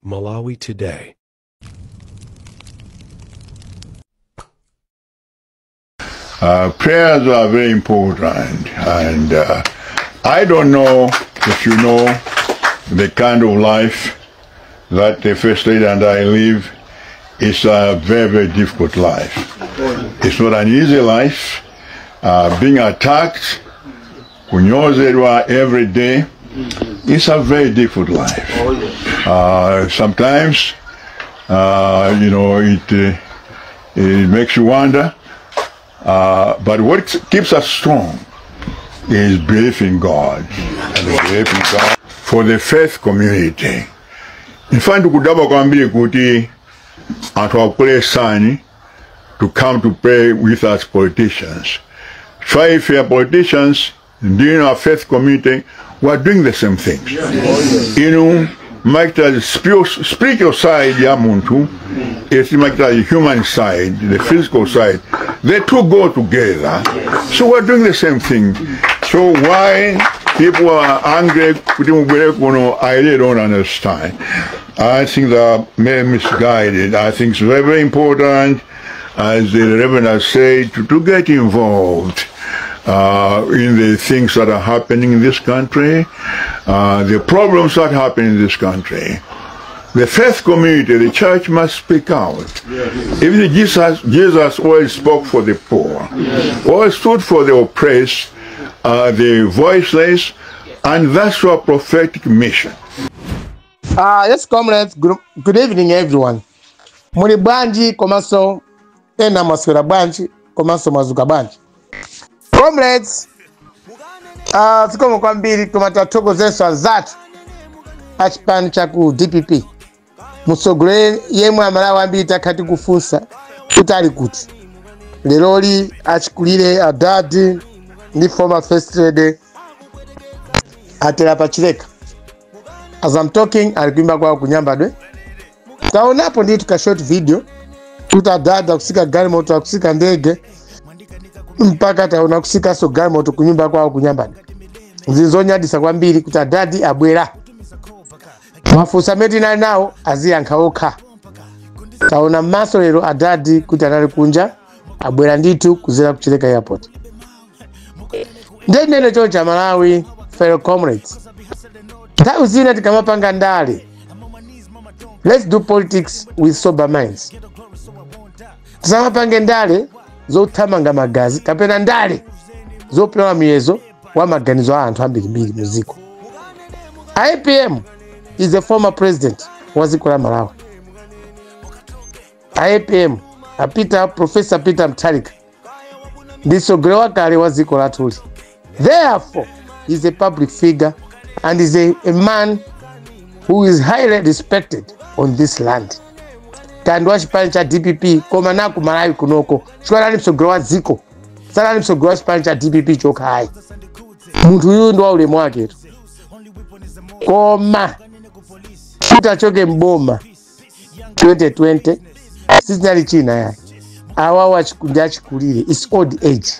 Malawi Today. Prayers are very important, and I don't know if you know the kind of life that the First Lady and I live. It's a very, very difficult life. It's not an easy life. Being attacked, kunyozedwa every day, it's a very difficult life. Sometimes, it makes you wonder. But what keeps us strong is belief in God. And belief in God for the faith community. In fact, kudabwa kwambiri kuti anthu akulesani to come to pray with us politicians. Try if you are politicians, in our faith community, we are doing the same things. You know, the spiritual side ya munthu, it's like the human side, the physical side. The two go together. So we're doing the same thing. So why people are angry, I really don't understand. I think they're very misguided. I think it's very, very important, as the Reverend has said, to get involved in the things that are happening in this country, the problems that happen in this country. The faith community, the church must speak out. Yes. Even Jesus always spoke for the poor, yes, always stood for the oppressed, the voiceless, and that's our prophetic mission. Yes, comrades, good evening, everyone. Muli bwanji komanso ena mwaswera bwanji komanso mwazuka bwanji. Comrades, zikomo kwambiri tumatatokozeso anzathu achipani cha ku DPP. Mutsogoleri yemwe amalawi ambiri takhati kufunsa kuti ali kuti. Leroli achikulire adadi ndi former first lady atera pachileka. As I'm talking, ali kuimba kwa kunyambadwe. Taonapo nditu ka short video kuti adada kusika galimoto akusika ndege mpaka taona kusika so galimoto kunyumba kwa kunyambadwe. Zizonyadisa kwambiri kuti adadi abwera. Mafusa meti nali nawo aziyankha okha. Taona maso lero adadi kuti anali kunja abwera ndithu kuzera kuchileka airport. Ndinene choncha Malawi, fellow comrades. Nthawi zina tikamapanga ndale, let's do politics with sober minds. Tisamapange ndale zothamanga magazi kapena ndale zopewa miyezo wa maganizo a anthu ambirimbiri muziko. APM is the former president wa dziko la Malawi. APM, Professor Peter Mutharika, ndi mtsogoleri wakale wa dziko lathuli. Therefore, he is a public figure and is a man who is highly respected on this land. Kandi wa chipani cha DPP koma naku Malawi kunoko chikwanani mtsogoleri wa dziko, sanali mtsogoleri wa chipani cha DPP chokha ayi. Munthu uyu ndi wa ulemu waketu. Koma kuti achoke mboma 2020 sizinali china yayi. Awawa ndi achikulire, it's old age.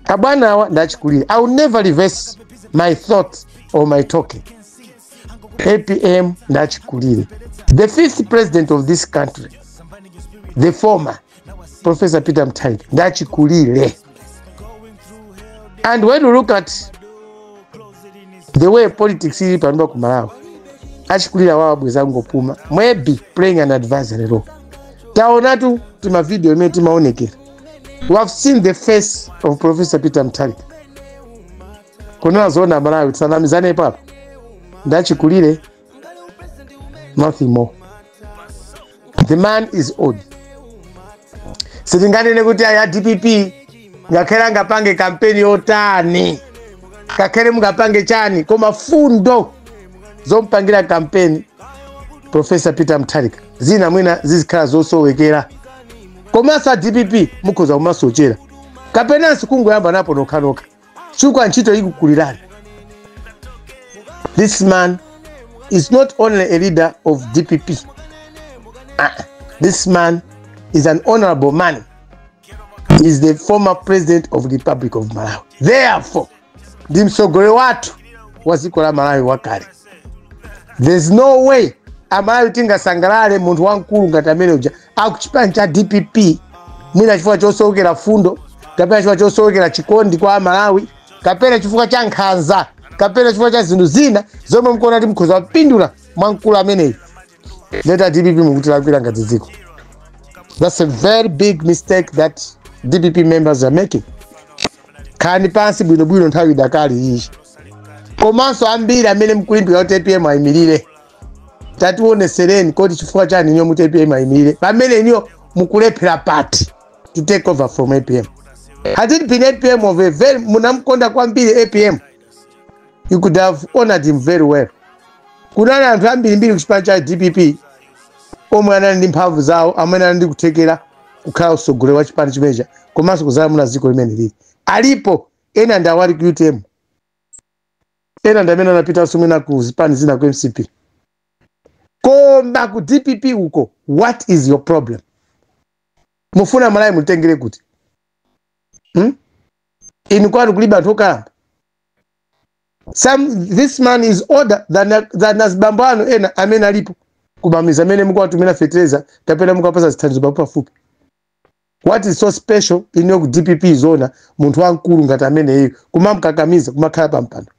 Abwana awa ndi achikulire. I will never reverse my thoughts or my talking. APM ndi achikulire. The fifth president of this country, the former Professor Peter Mutharika, ndi achikulire. And when we look at the way politics ili panopa ku Malawi, achikulira wawo bweza ngopuma, maybe playing an advisory role. Taonatu tima video imene timaonekera. We have seen the face of Professor Peter Mutharika. Kuna zona Malawi tisanamizane papa. Ndachikulire, nothing more. The man is old. Sitinganene kuti aya DPP ngakhale angapange kampeni yotani, ngakhale mungapange chani, koma fundo zompangira kampeni Professor Peter Mutharika zina mwina zizikhala zosowekera. Komanso DPP mukhoza kumasochera kapenanso kungoyamba napo nokhanokha chifukwa ntchito ikukulirani. This man is not only a leader of DPP. This man is an honorable man. He is the former president of the Republic of Malawi. Therefore, ndi mtsogoleri wathu wa dziko la Malawi wakale. There's no way Amalawi tingasangalale munthu wamkulu ngati amene uja akuchipani cha DPP, mwina chifukwa chosowekera fundo, kapena chifukwa chosowekera chikondi kwa Amalawi, kapena chifukwa cha nkhanza, kapena chifukwa cha zinthu zina zomwe mukuona kuti mukhoza kupindula mwamkulu ameneyu. Leta DPP mukutilakwira ngati dziko. That's a very big mistake that DPP members are making. Khalani pansi bwinobwino nthawi idakali iyi. Komanso ambiri amene mukulimbika kuti APM ayimirire, tationesereni kodi chifukwa chani inuyo muti APM ayimirire pamene inuyo mukulephera party to take over from APM? Had it been APM of a very, munamkonda kwambiri APM, you could have honored him very well. Kunali anthu ambirimbiri kuchipani cha DPP omwe anali ndi mphamvu zawo, amene anali ndi kuthekera kukhala utsogoleri wa chipani chimenecha komanso kuzalamula dziko limene lili. Alipo ena ndi awali ku UTM, ena ndi amene anapitanso mwina ku zipani zina, ku MCP. Koma ku DPP uko, what is your problem? Mufuna Malawi mutengere kuti, Inu kwanu kulibe anthu okalamba? Some, this man is older than azibambo anu ena amene alipo kumamizi, amene mukuwatumira fetereza kapena mukuwapasa zithandizo pafupipafupi. What is so special inuyo ku DPP zona munthu wamkulu ngati ameneyo kumamukakamiza kumakhala pampando,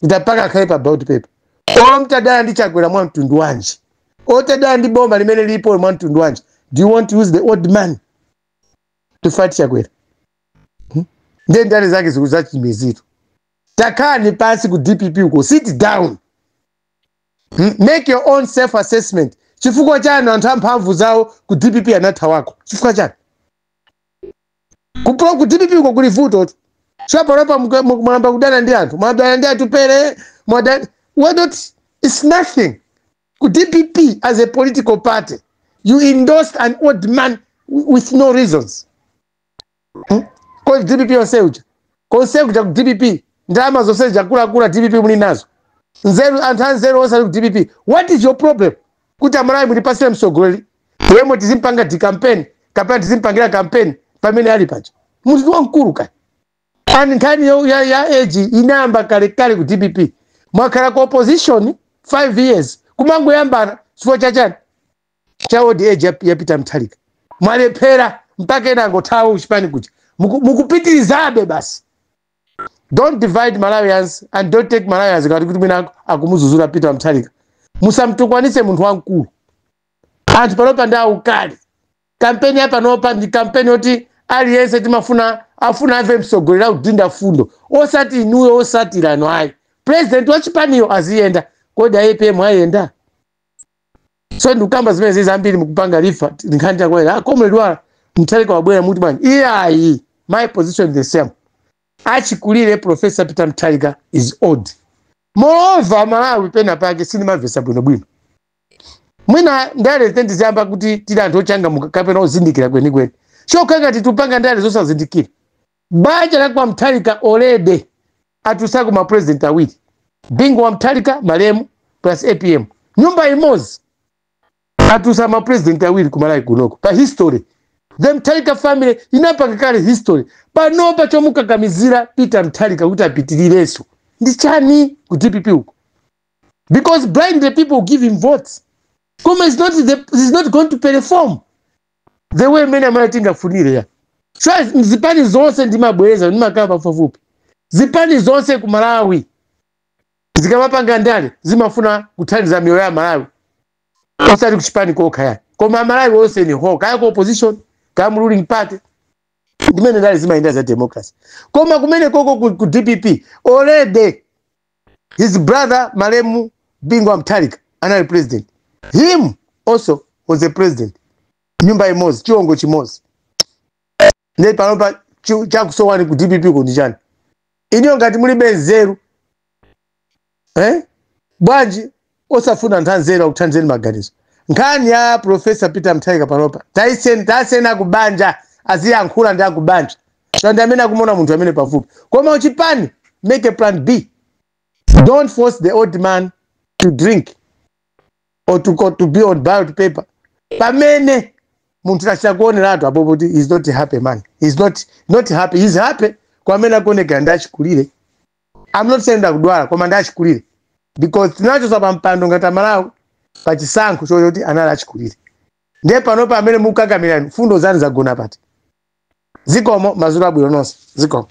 mpaka akhale pa ballot paper? Olo mtadala ndi Chakwera mwa mtundu wanji, otadala ndi boma limene lilipo mwa mtundu wanji, do you want to use the old man to fight Chakwera, Ndiye ndale zake ziku zachimizito. Takhalani pansi ku DPP uko, sit down, Make your own self assessment. Chifukwa chani anthu amphamvu zawo ku DPP anathawako? Chifukwa chani kupo ku DPP uko kuli vuto tu? So panopa mwayamba kudana ndi anthu, mwadana ndi Atupele, mwadana, why not? It's nothing. Ku DPP as a political party, you endorsed an old man with no reasons, Kodi DPP yonse uja, konse kuja ku DPP, ndalama zonse jakulakula DPP muli nazo, nzeru, anthu anzeru onse ali ku DPP. What is your problem kuti Amalawi mutipasire mtsogoleri wemwe tizimpanga di campaign kapena tizimpangira campaign pamene ali paja munthu wamkulu kale? And nkhani ya age inayamba kalekale ku DPP. Mwakhala ku opposition 5 years kumangoyambana chifukwa chachani? Cha old age ya Peter Mutharika. Mwalephera mpaka ena angothawa kuchipani kuja. Mukupitirizabe basi. Don't divide Malawians and don't take Malawians ngati kuti mwina akumuzuzula Peter Mutharika. Musamtukwanise munthu wamkulu. Anthu panopa ndi aukali. Kampeni ya panopa ndi kampeni yoti aliyense timafuna afuna ave mtsogoleri akudinda fundo, osati inuyo, osati lano ayi. President wa chipaniyo aziyenda. Kodi APM ayenda? So ndikukamba zimene zizi, ambiri mukupanga refer nkhani Chakwera, comrade wa Mutharika wabwera, muti bwanji? Iyayi, my position is the same. Achikulire Professor Peter Mutharika is old. Moreover, Malawi pena pake sindimamvesa bwinobwino. Mwina ndale tendiziyamba kuti tili anthu ochangamuka kapena ozindikira kwenikweni, chokha ngati tupanga ndale zosazindikira. Banja la kwa Mutharika already atusako ma president awiri, Bingu wa Mutharika malemu plus APM. Nyumba imodzi atusa ma president awiri kumalawi kunoko pa history. The Mutharika family inapanga kale history. Panopa chomukakamizira Peter Mutharika kuti apitirirenso ndi chani ku DPP uko? Because blind the people give him votes, koma is not going to perform the way mene amene tingafunire ya. So zipani zonse, ndimabwereza, ndimakhala pafupifupi, zipani zonse ku Malawi zikamapanga ndale zimafuna kuthandiza miyoyo ya Malawi, osati kuchipani kokha ya, koma Malawi onse ni ho, kaya ku opposition, kaya mu ruling party. Ndimene ndale zimayenda za democracy. Koma kumene koko ku DPP already his brother malemu Bingu wa Mutharika anali president, him also was a president. Nyumba imodzi, chiwongo chimodzi. Ndi panopa chakusowani ku DPP kundi chani iniyo ngati mulibe nzeru, eh? Bwanji osafuna anthu anzeru akuthandizeni maganizo? Nkhani ya Professor Peter Mutharika panopa taiseni, taseni akubanja aziyankhula ndi akubanja ndi amene akumona munthu amene pafupi. Koma uchipani, make a plan B. Don't force the old man to drink or to be on ballot paper pamene munthu achakuoneratu apo kuti he's not a happy man. He's not happy. He's happy kwa amene akuonekera ndi achikulire. I'm not saying ndakudwala, koma ndi achikulire. Because tinachosa pa mpando ngati Amalawi pa chisankho chochoti anali achikulire. Ndiye panopa amene mukukakamira, fundo zanu zagona pati? Zikomo, madzulo abwino nonse, zikomo.